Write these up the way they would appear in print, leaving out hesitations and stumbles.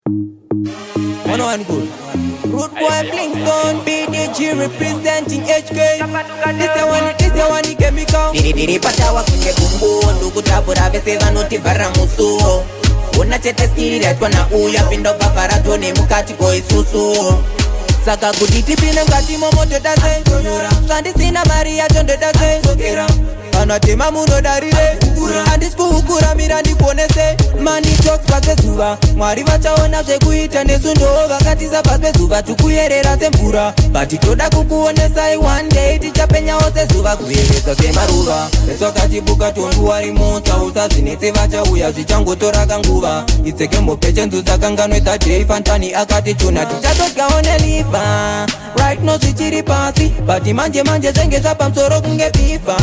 One one good. Rude boy Flintstone, BDG representing HK. This a one, this a one chemical. Ndiri patawa kunge gumbo, ndikutapura vese vanotivhara musuwo. Ona chete skiri raitwa nauya, pinda ubvavhara tone mukati ko isusu. Saka kuti tipinde mukati momotoda sei? Zvandisina mari yacho ndoda sei? Kana tema munodarire, handisi kuhukura, mira ndikuonese. Money talks pasi pezuva, Mwari vachaona zvekuita nesu. Ndo vakatisa pasi pezuva, tikuyerera semvura, but toda kukuonesai one day tichapenyawo sezuva, kuyevedza semaruva. Eswakatibuka tonduwari motsa, usazvinetse, vachauya, zvichangotora kanguva. Itseke mhope chenzu dzakanganwe day fantani akati tuna tichatodyawo neliver. Right now zvichiri pasi, but manje manje zvenge zvapamusoro kunge FIFA.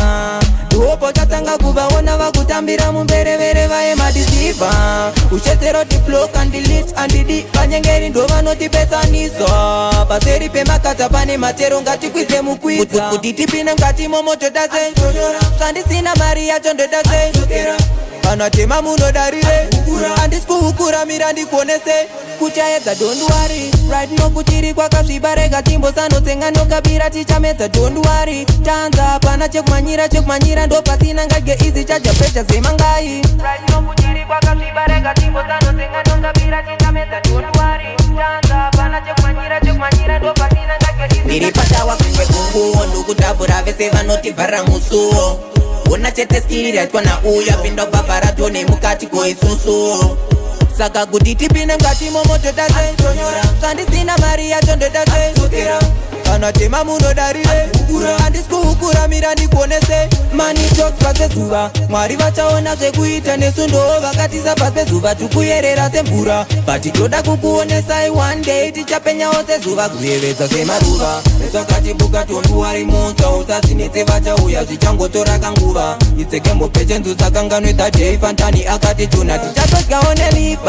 Ndipo chatanga kuvaona vakutambira mumberevere vaye madeceiver. Uchetseroti block and delete andidi, vanyengeri ndo vanotipesanisa. Paseri pemakata pane matero, ngatikwidze mukwidza. Kuti tipinde mukati momotoda sei? Zvandisina mari yacho ndoda sei? Kana tema munodarire, handisi kuhukura, mira ndikuonese. Kuchaedza, don't worry, right now kuchiri kwakasviba, rega timbosanotenga nokabira, tichamedza, don't worry. Tanza hapana chekumanyira, chekumanyira ndo pasina, ngadye izi chaja pressure zemangai. Right now kuchiri kwakasviba, rega timbosanotenga nokabira, tichamedza, don't worry. Tanza hapana chekumanyira, chekumanyira ndo pasina, ngadye izi. Ndiri patawa kunge gumbo, ndikutapura vese vanotivhara musuwo. Ona chete skiri raitwa nauya, pinda ubvavhara tone mukati ko isusu. Saka kuti tipinde mukati momotoda sei? Zvandisina mari yacho ndoda sei? Kana tema munodarire, handisi kuhukura, mira ndikuonese. Money talks pasi pezuva, Mwari vachaona zvekuita nesu. Ndo vakatisa pasi pezuva, tikuyerera semvura, but toda kukuonesai one day tichapenyawo sezuva, kuyevedza semaruva. Eswakatibuka tonduwari motsa, usazvinetse, vachauya, zvichangotora kanguva. Itseke mhope chenzu dzakanganwe day fantani akati tuna tichatodyawo neliver.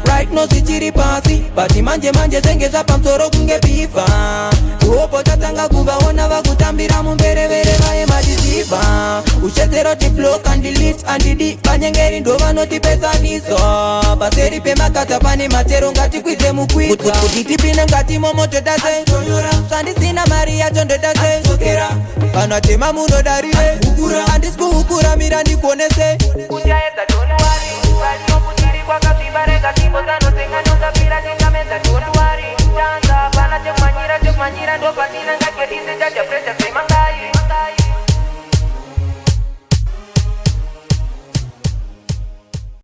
Right now zvichiri pasi, but manje manje zvenge zvapamusoro kunge FIFA. Ndipo chatanga kuvaona vakutambira mumberevere vaye madeceiver. Uchetseroti block and delete andidi, vanyengeri ndo vanotipesanisa. Paseri pemakata pane matero, ngatikwidze mukwidza. Kuti tipinde mukati momotoda sei? Zvandisina mari yacho ndoda sei? Kana tema munodarire, handisi kuhukura, mira ndikuonese. Kuchaedza.